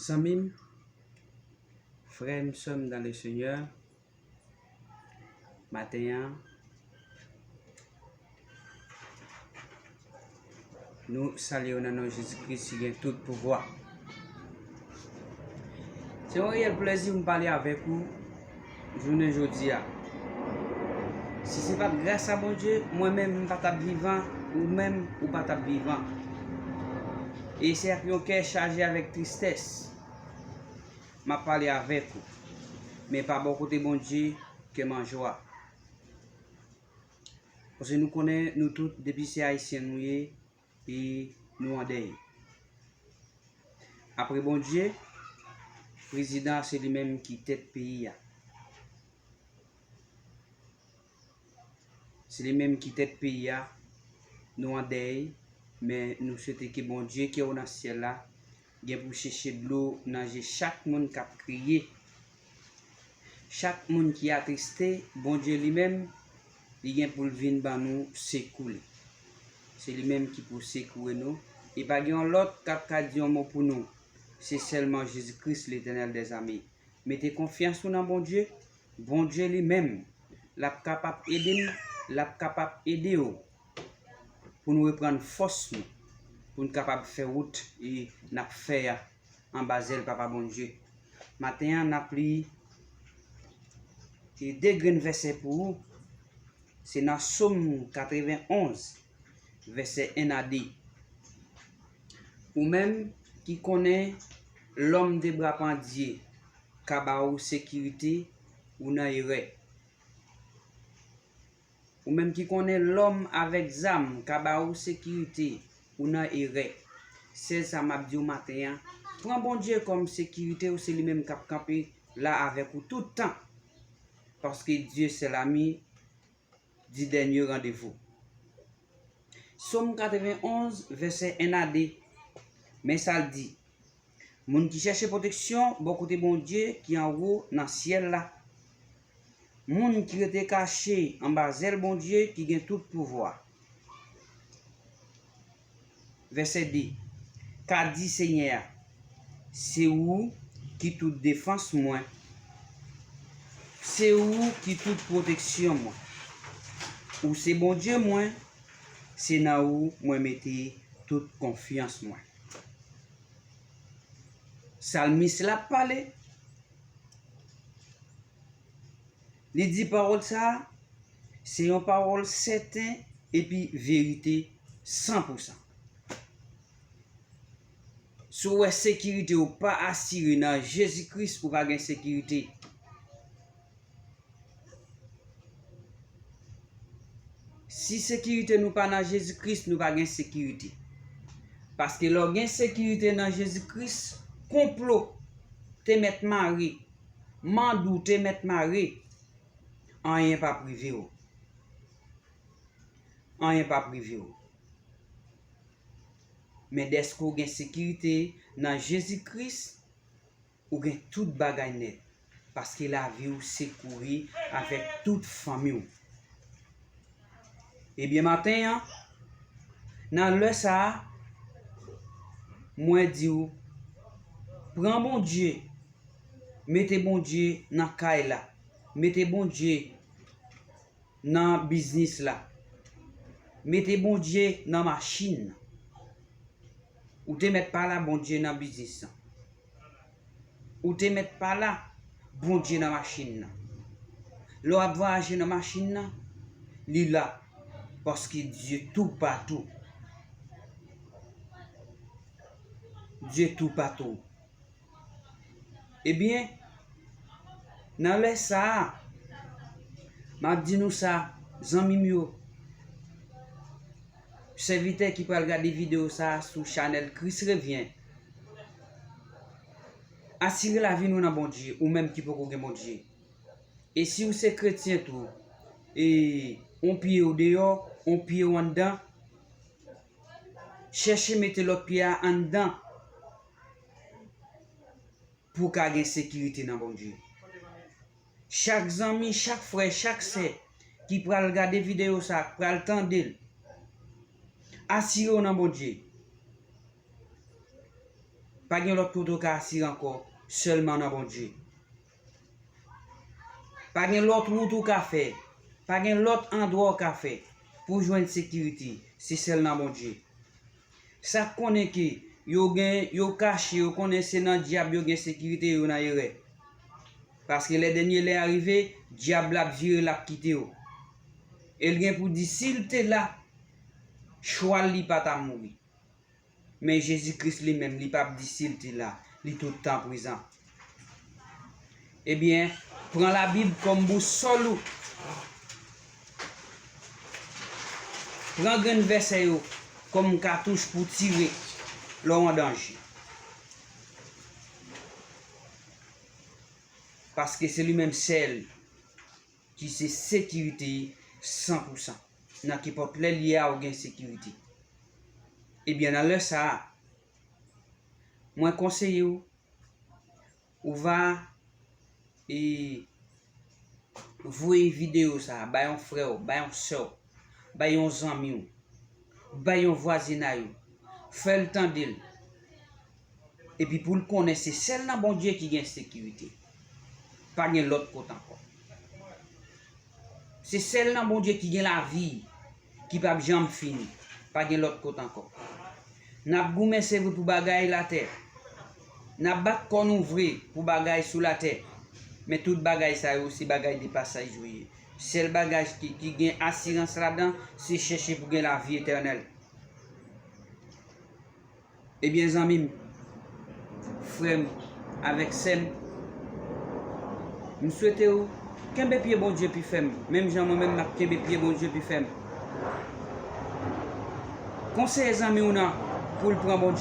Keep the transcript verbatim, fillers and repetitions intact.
Zanmi m, frè m, sè m dans le Seigneur, maten an, nou salye w nan non Jezi Kris ki gen tout pouvwa. Se yon reyèl plèzi pou m pale avèk ou jounen jodi a. Si se pa t gras a Bondye, mwen menm m pa t ap vivan, ou menm ou pa t ap vivan. E se ak yon kè chaje avèk tristès m ap pale avèk ou. Men pa bò kote Bondye, kè m an jwa. Paske nou konnen nou tout, depi se Ayisyen nou ye, e nou an dèy. Apre Bondye, prezidan an se li menm ki tèt peyi a. Se li menm ki tèt peyi a, nou an dèy, men nou swete ke Bondye ki nan syèl la gen pou cheche dlo nan je chak moun k ap kriye. Chak moun ki atriste, Bondye li menm, li gen pou l vin ban nou sekou li. Se li menm ki pou sekoure nou. E pa gen yon lòt k ap ka di yon mo pou nou. Se sèlman Jezi Kris, Letènèl dèzame. Mete konfyans ou nan Bondye. Bondye li menm, l ap kapab ede m, l ap kapab ede w pou n reprann fòs nou, pou n kapab fè wout e n ap fè a anba zèl Papa Bondye. Maten an, n ap li de grenn vèsè pou ou. Se nan Sòm katrevenonz, vèsè en a de. Ou menm ki konnen lòm de bra pandye ka ba ou sekirite, ou nan erè. Ou menm ki konnen lòm avèk zam ka ba ou sekirite, ou nan erè. Se sa m ap di w maten an. Pran Bondye kòm sekirite w, se li menm k ap kanpe la avèk ou tout tan. Paske Dieu c'est l'ami du dernier rendez-vous. Sòm katrevenonz, vèsè en a de. Men sa l di, moun ki chèche pwoteksyon bò kote Bondye ki anwo nan syèl la. Moun ki rete kache anba zèl Bondye ki gen tout pouvwa. Vèsè de. Ka di Senyè a, se ou ki tout defans mwen, se ou ki tout pwoteksyon mwen. Ou se Bondye mwen, se nan ou mwen mete tout konfyans mwen. Salmis la ap pale. Li di pawòl sa a, se yon pawòl sèten epi verite san pou san. Si w wè sekirite w pa asire nan Jezi Kris, ou pa gen sekirite. Si sekirite nou pa nan Jezi Kris, nou pa gen sekirite. Paske lè w gen sekirite nan Jezi Kris, konplo te mèt mare, mandou te mèt mare, anyen p ap rive w. Anyen p ap rive w. Men dèske w gen sekirite nan Jezi Kris, ou gen tout bagay nèt, paske lavi w sekoure avèk tout fanmi w. Ebyen, maten an, nan lè sa a, mwen di w, pran Bondye, mete Bondye nan kay la, mete Bondye nan biznis la. Mete Bondye nan machin nan. Ou te mèt pa la, Bondye nan biznis lan. Ou te mèt pa la, Bondye nan machin nan. Lè w ap vwayaje nan machin nan, li la. Paske Dye toupatou. Dye toupatou. Ebyen, nan lè sa a, m ap di nou sa, zanmi m yo, sèvitè ki pral gade videyo sa a sou chanèl Kris Revyen, asire lavi nou nan Bondye, ou menm ki poko gen Bondye. E si w se kretyen tou, e yon pye w deyò, yon pye w anndan, chèche mete lòt pye a anndan pou w ka gen sekirite nan Bondye. Chak zanmi, chak frè, chak sè ki pral gade videyo sa a, k pral tande l, asire w nan Bondye. Pa gen lòt kote w ka asire ankò, sèlman nan Bondye. Pa gen lòt wout ou ka fè, pa gen lòt andwa w ka fè pou jwenn sekirite, se sèl nan Bondye. Sa k konnen ke yo gen, yo kache, yo konnen se nan dyab yo gen sekirite, yo nan erè. Paske lè dènye lè a rive, dyab la ap vire, l ap kite yo. E l gen pou di, si l te la, chwa l li pa ta mouri. Men Jezi Kris li menm, li p ap di si l te la, li tout tan prezan. Ebyen, pran Labib kòm bousòl ou. Pran grenn vèsè yo kòm katouch pou tire lè w an danje. Paske se li menm sèl ki se sekirite san pou san. Nan kenpòt lè l ye a, ou gen sekirite. Ebyen, nan lè sa a, mwen konseye w, ou va, e, voye videyo sa a bay yon frè w, bay yon sè w, bay yon zanmi w, bay yon vwazinay ou, fè l tande l. Epi pou l konnen se sèl nan Bondye ki gen sekirite. Pa gen lòt kote ankò. Se sèl nan Bondye ki gen lavi ki p ap janm fini. Pa gen lòt kote ankò. N ap goumen, se vre, pou bagay latè. N ap bat kò nou vre pou bagay sou latè. Men tout bagay sa yo, se bagay de pasaj yo ye. Sèl bagay ki, ki gen asirans ladan, se chèche pou gen lavi etènèl. Ebyen, zanmi m, frè m, avèk sè m, m swete w kenbe pye Bondye pi fèm, menm jan mwen menm m ap kenbe pye Bondye pi fèm. Konseye zanmi w nan pou l pran Bondye.